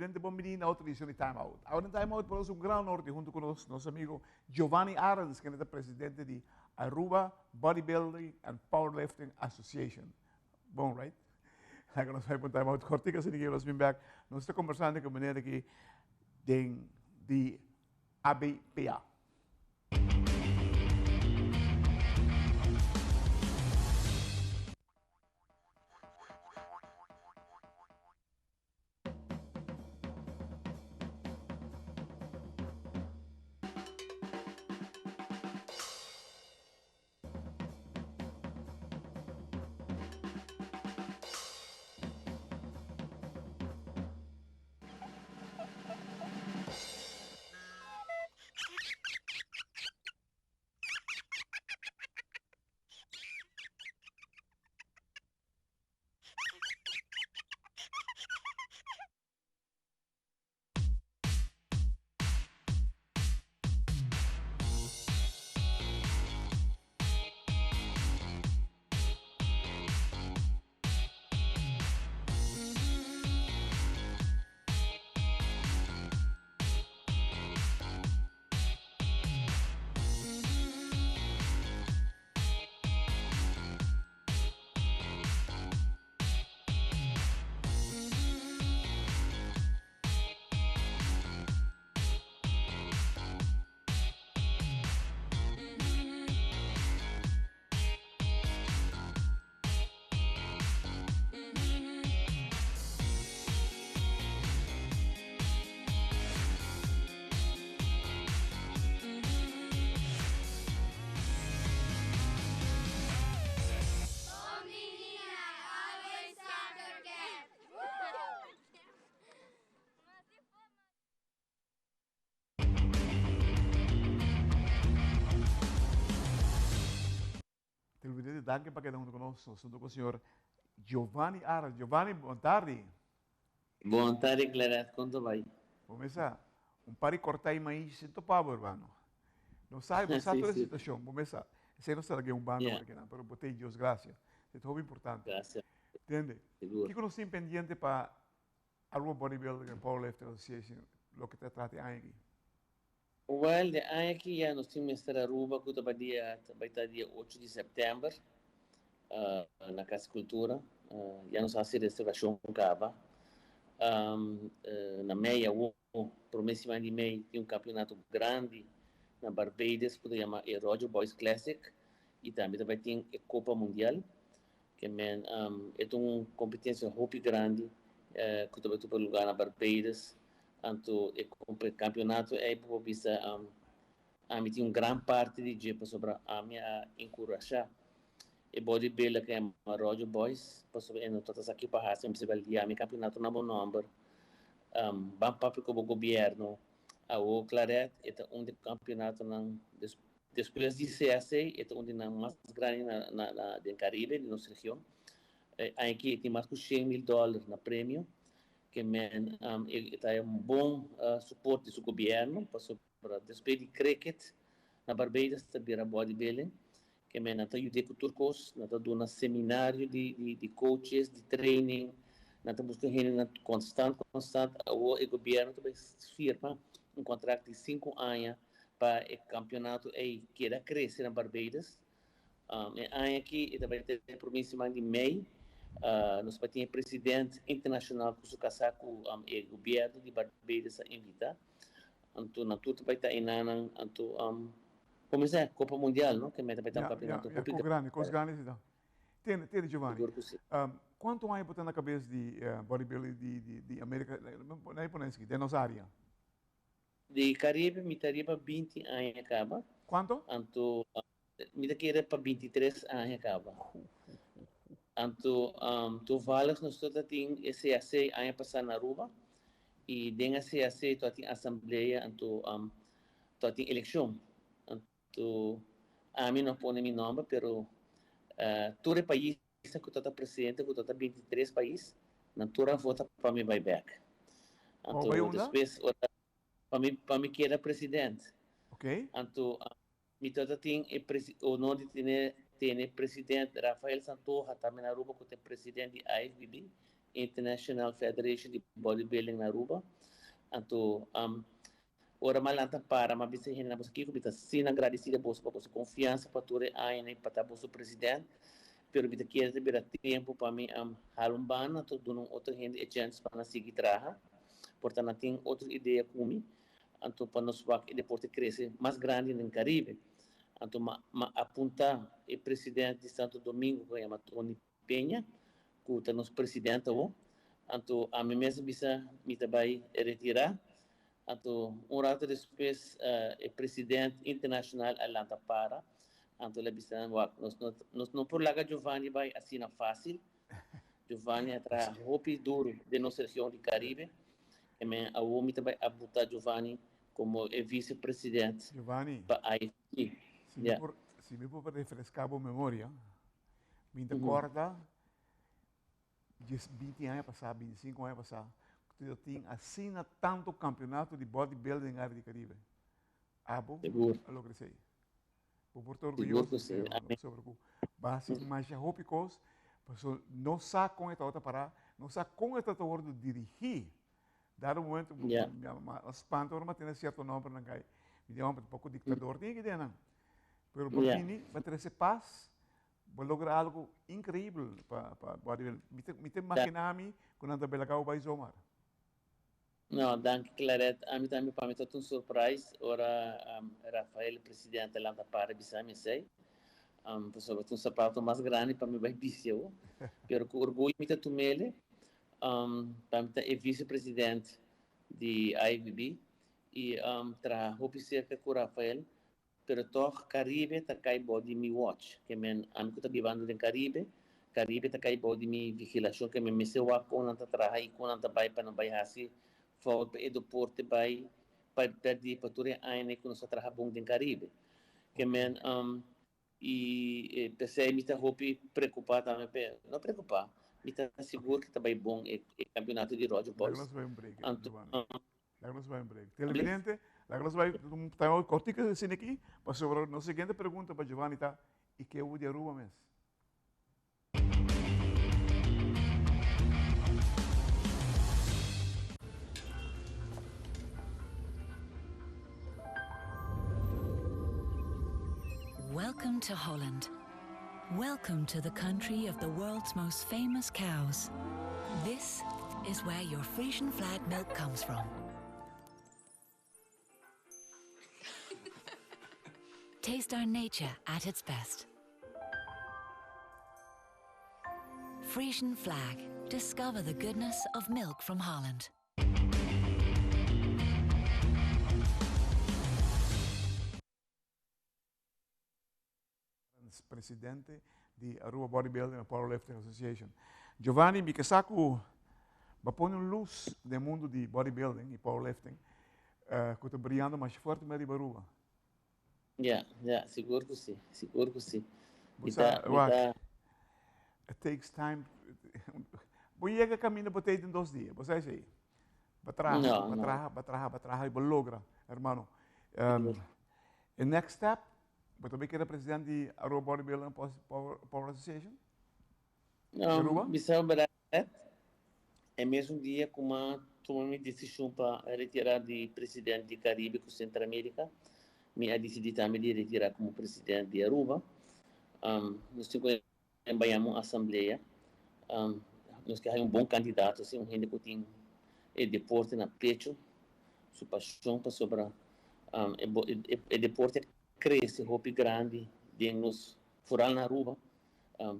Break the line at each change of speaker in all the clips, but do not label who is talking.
Televidente bon bini na otro edicion di Time Out. Awor den Time Out por nos un gran honor di hunto cu nos nos amigo Giovanni Arends, kende ta presidente di Aruba Bodybuilding and Powerlifting Association. Bon, right? Laga nos bai pa un Time Out cortico asina ki nos bin bek. Nos ta conversando cu meneer aki den di ABPA. Televidente, danki pa keda hunto ku nos. Nos hunto ku señor Giovanni Aras. Giovanni, bon tardi.
Bon tardi, Claret. Kon ta bai?
Bo mesa, un par di kortá i maishi sin topa bo, hermano. No sa, bo sa tur e situashon. Bo mesa, esei no sa un banda ora kinan, pero bo tei Dios gracia. Esei ta hopi importante.
Gracias.
Tende?
Sigur.
Kiko nos tin pendiente pa Aruba Bodybuilding and Powerlifting Association loke ta trata e aña aki?
Well, de aña aki ya nos tin Mister Aruba ku ta bai dia ta bai ta dia ocho di sèptèmber na Kas di Kultura. Ya nos hasi reservashon kaba. Na mei awor, promé siman di mei, tin un kampionato grandi na Barbados ku ta yama e Roger Boys Classic i tambe ta bai tin e Kopa Mundial. Ke men e ta un kompetensia hopi grandi ku ta bai tupa lugá na Barbados. Anto e kampionato ei bo por bisa ami tin un gran parti di dje pasobra ami a enkurashá e bodybuilder ku yama Roger Boys pasobra e no tabata sa ki pa hasi. Mi bisa bel yama e kampionato na bo nòmber, ban papia ku bo gobièrnu. Awo Claret e ta un di e kampionatonan despues di CAC e ta un di nan mas grandi na den Karibe di nos region. Aña aki e tin mas ku shen mil dòler na premio. Ke men e ta un bon support di su gobierno pasobra despues di cricket na Barbados ta bira bodybuilding. Ke men nan ta yude ku tur kos, nan ta duna seminario di di coaches, di training, nan ta buska hendenan konstant konstant. Awor e gobierno ta bai firma un kontrakt di sinku aña pa e kampionato ei keda krese na Barbados. E aña aki e ta bai ta e prome siman di mei. Nos bai tin e president internashonal ku su kasá ku e gobierno di Barbados a invitá. Anto nan tur ta bai ta enanan. Anto komo esei Kopa Mundial no ke mei ta bai ta un kampionato hopi
grandi. Kos grandi si ta. Tende, tende Giovanni.
Sigur ku si.
Kuantu aña bo ta na kabes di bodybuilding di Amerika, na e pone esaki, den nos área?
Di Caribe mi ta riba binti aña kaba.
Kuanto?
Anto mi ta kere pa bintitres aña kaba. Anto toevallig nos ta tin e CAC aña pasá na Aruba i den e CAC ta tin asamblea anto ta tin elekshon. Anto ami no pone mi nomber pero tur e paisnan ku ta presente ku ta 23 pais nan tur a vota pa mi bai bek.
Anto
despues ora pa mi keda president.
Okay.
Anto mi ta tin e honor di tene president Rafael Santoja tambe na Aruba ku ta e president di AFBB. International Federation di Bodybuilding na Aruba. Anto um, ora m'a lanta para m'a bisa hende nan boso kiko mi ta asina agradecido boso pa boso confiansa pa tur e añanan pa ta boso president, pero mi ta kere ta bira tempo pa mi um, hala un banda anto duna un otro hende e chance pa nan sigui traha, por ta nan tin otro idea cu mi, anto pa nos wak e deporte crece mas grandi den Caribe. Anto m'a m'a apunta e president di Santo Domingo cu a yama Tony Peña cu ta nos president awo, anto ami mes a bisa mi ta bay retira, anto un rato despues e president internacional a lanta para, anto el a bisa nan wak nos no nos no por laga Giovanni bay asina facil, Giovanni a traha hopi duro den nos region di Caribe, e men awo mi ta bay apunta Giovanni como e vice president pa IFC.
Si mi por si mi por refresca bo memoria. Mi ta corda dies binti aña pasá, bintisinco aña pasá, ku ta tin asina tanto campeonato di bodybuilding den área di Caribe. Abo a logra esei. Bo por ta orguyoso di esei, hermano, pasobra ku bo a hasi masha hopi kos, pasobra no sa kon e tabata pará, no sa kon e tabata wòrdu dirigí. Dado momento, mi a spanta ora mi a tende cierto nombernan kai. Mi di, homber, poco dictador tin aki den nan. Pero bo bini, bo trece paz, bo logra algo increíbel pa pa bodybuilding. Mi ta mi ta imagina mi cu nan ta bela cabo bay zomaar.
No, danki Claret. Ami tambe pa mi ta un surprise ora Rafael, presidente, lanta para bisa mi esey. Pasobra ta un sapato mas grandi pa mi bay bisti awo. Pero cu orguyo mi ta tumele. Pa mi ta e vice president di IFBB y traha hopi cerca cu Rafael, pero toch Caribe ta cay bou di mi watch, ke men ami cu ta bibando den Caribe, Caribe ta cay bou di mi vigilacion, ke men mester wak con nan ta traha y con nan ta bay pa nan bay haci fout pa e deporte bay pa perdi pa tur e añanan cu nos a traha bon den Caribe. Ke men Y p'esey mi ta hopi preocupa tambe p'e, no preocupa, mi ta sigur cu ta bay bon e campeonato di Roger Boys.
Laga nos bay un break, Giovanni. Laga nos bay un break. Televidente, laga nos bay un time cortico asina aki, pasobra nos siguiente pregunta pa Giovanni ta, y ke hu di Aruba mes?
Welcome to Holland. Welcome to the country of the world's most famous cows. This is where your Frisian flag milk comes from. Taste our nature at its best. Frisian flag. Discover the goodness of milk from Holland.
Presidente di Aruba Bodybuilding and Powerlifting Association. Giovanni, mi ke sa ku bo a pone un lus den mundu di bodybuilding i powerlifting ku ta briando masha fuerte me riba Aruba.
Ya, ya, sigur ku si, sigur ku si.
Bo sa, wak, it takes time. Bo yega kaminda bo ta den dos dia, bo sa esei? Bo traha, bo traha, bo traha, bo traha i bo logra, hermano. E next step, Bo ta bay keda president di Aruba Bodybuilding and Power Association?
Di Aruba? Bisa bo berdad, e mesun dia cu m'a tuma mi decision pa retira di president di Caribe cu Centro America, mi a dicidi tambe di retira como president di Aruba. Nos tin cu bayama un asamblea. Nos ke haya un bon candidato, asina un hende cu tin e deporte na pecho, su pasion, pasobra e deporte a crece hopi grandi den nos, foral na Aruba.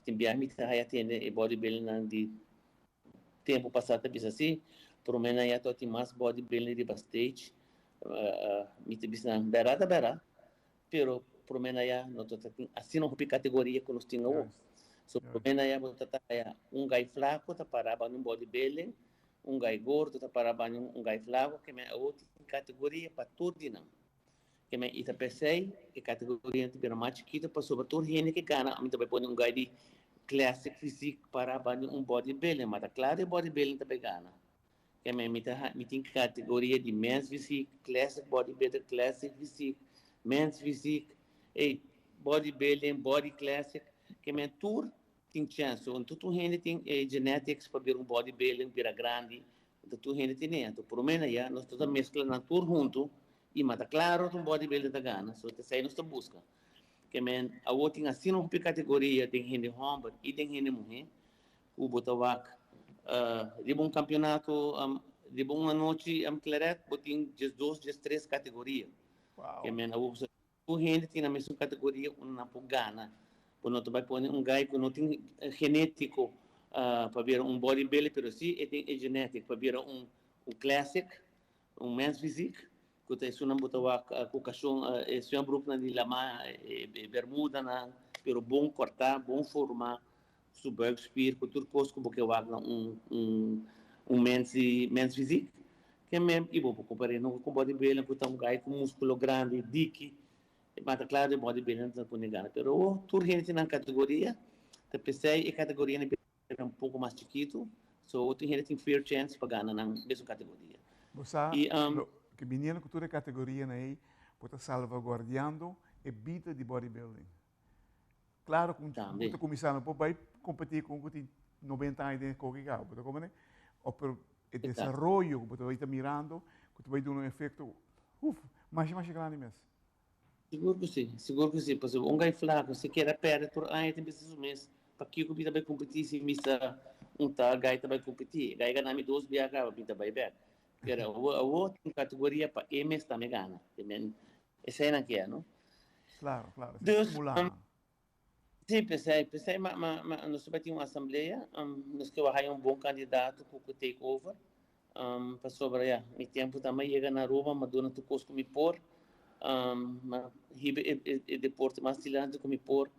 Tin biaha mi ta haya tende e bodybuildingnan di tempo pasa ta bisa si, prome nan ya tin mas bodybuilding riba stage. Mi ta bisa nan, bera ta bera, Pero prome na ya no ta tin asina hopi categoria cu nos tin awo. So prome na ya bo ta ta haya un guy flaco ta para banda un bodybuilding, un guy gordo ta para banda un guy flaco, ke men awo tin categoria pa tur di nan. Ke men i ta pesey e categorianan ta bira mas chikito pasobra tur hende ke gana ami ta bay pone un guy di classic physique para banda un bodybuilding, ma ta claro e bodybuilding ta bay gana. Ke men mi ta mi tin kategoria di men's physique, classic bodybuilder, classic physique, men's physique, ey bodybuilding, body classic, ke men tur. Tin chance. So, anto tur hende tin e genetics pa bira un bodybuilding, bira grandi. Anto tur hende tene. Anto prome na ya nos ta mezcla nan tur hunto y mata claro ta un bodybuilder ta gana. So esey nos ta busca. Ke men awo tin asina hopi categoria den hende homber y den hende muhe cu bo ta wak riba un campeonato, riba un anochi Claret bo tin 12, 13 categoria. Ke men awo Tur hende tin na mesun categoria unda nan por gana. Bo no ta bay pone un guy cu no tin genetico pa bira un bodybuilder, pero si e tin e genetic pa bira un classic, un men's physique, cu ta esunnan bo ta wak cu cacion, e zwembroeknan di lama, e bermudanan, pero bon corta, bon forma, su buikspier, cu tur cos cu bo ke wak na un men's physique. Ke mem y bo por compare no cu bodybuilding cu ta un guy cu musculo grandi, diki, ma ta claro di bodybuilding ta pone gana. Pero awo tur hende tin nan categoria, ta pesey e categoria nan bira un poco mas chikito, so otro hende tin fair chance pa gana nan mesun categoria.
Bo sa lo ke biniendo cu tur e categorianan ey, bo ta salvaguardiando e bida di bodybuilding. Claro cu bo ta cuminsa no por bay competi cu un cu tin 90 aña den e koki caba, bo ta comprende? O pero e desaroyo cu bo ta bay ta mirando cu ta bay duna un efecto, uf, masha masha grandi mes.
Sigur cu si, sigur cu si, pasobra un gay flaco si keda perde tur aña ta bisa su mes, pakico mi ta bay competi si mi sa un tal gay ta bay competi, e gay gana mi dos bia caba mi ta bay bek. Pero awo awo tin categoria pa e mes tambe gana, eseinan kier, no?
Claro, claro. Dus, um,
sí, pesei, pesei, ma, ma, ma, nos ta tin un asamblea, nos ke wak haya un bon kandidato ku ku take over, pasobra ya, mi tempu tambe a yega na Aruba, m'a duna tur kos ku mi por, m'a hiba e, e, e deporte mas dilanti ku mi por,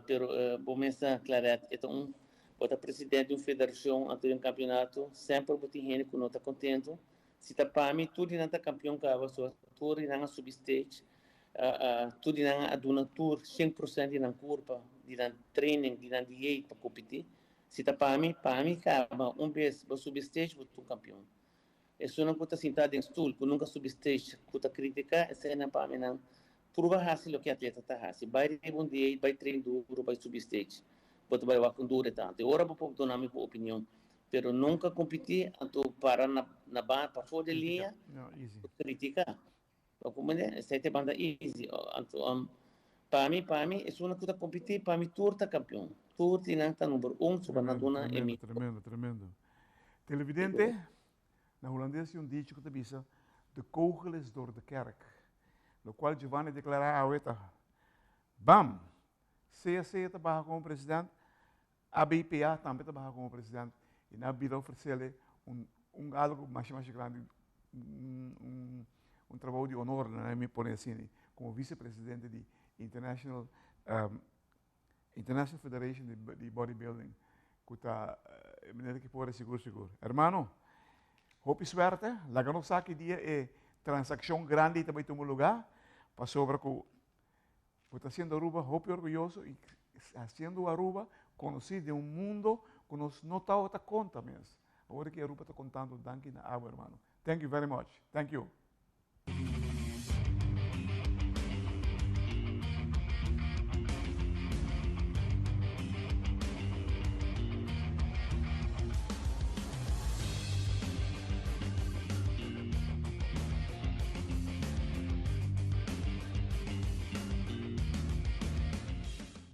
pero bo mes sa, Claret, e ta un, bo ta presidente di un federashon, anto di un kampionato, semper bo tin hende ku no ta kontento. Si ta pa mi, tur di nan ta kampion kaba, so tur di nan a subi stage, tur di nan a duna tur 100% di nan kurpa, di nan training, di nan dieet pa kompetí. Si ta pa mi, pa mi kaba un bes bo subi stage bo ta un kampion. Esunnan ku ta sintá den stul, ku nunka subi stage, ku ta kritiká, eseinan pa mi nan pruba hasi loke atleta ta hasi. Bai riba un dieet, bai train duru, bai subi stage. Bo ta bai wak un duru e tantu. E ora bo por duna mi bo opinion. Pero nunca competi, anto para na na ba pafó de liña,
No, easy.
critica. Bo comprende? Esei ta e banda easy. Anto um, pa mi, pa mi, esun ku ta competi, pa mi tur ta campeon. Tur di nan ta number un, so pa nan
Tremendo,
duna e
tremendo,
mi.
tremendo, tremendo. Televidente, na Hulandes tin un dicho ku ta bisa, de kogel is door de kerk. Lokual Giovanni a deklará awe ta, bam! Sea sea ta baha komo president, ABPA tambe ta baha komo president i nan a bira ofresele un un algo masha masha grandi, un un un trabou di honor, nan mi pone asina, komo vicepresidente di International International Federation di di Bodybuilding ku ta e manera ki por sigur sigur. Hermano, hopi suerte, laga nos sa ki dia e transakshon grandi ta bai tuma lugá pasobra ku Bo ta haciendo Aruba hopi orguyoso y haciendo Aruba conoci den un mundo cu nos no tabata conta mes. Awor aki Aruba ta contando danki na abo hermano. Thank you very much. Thank you.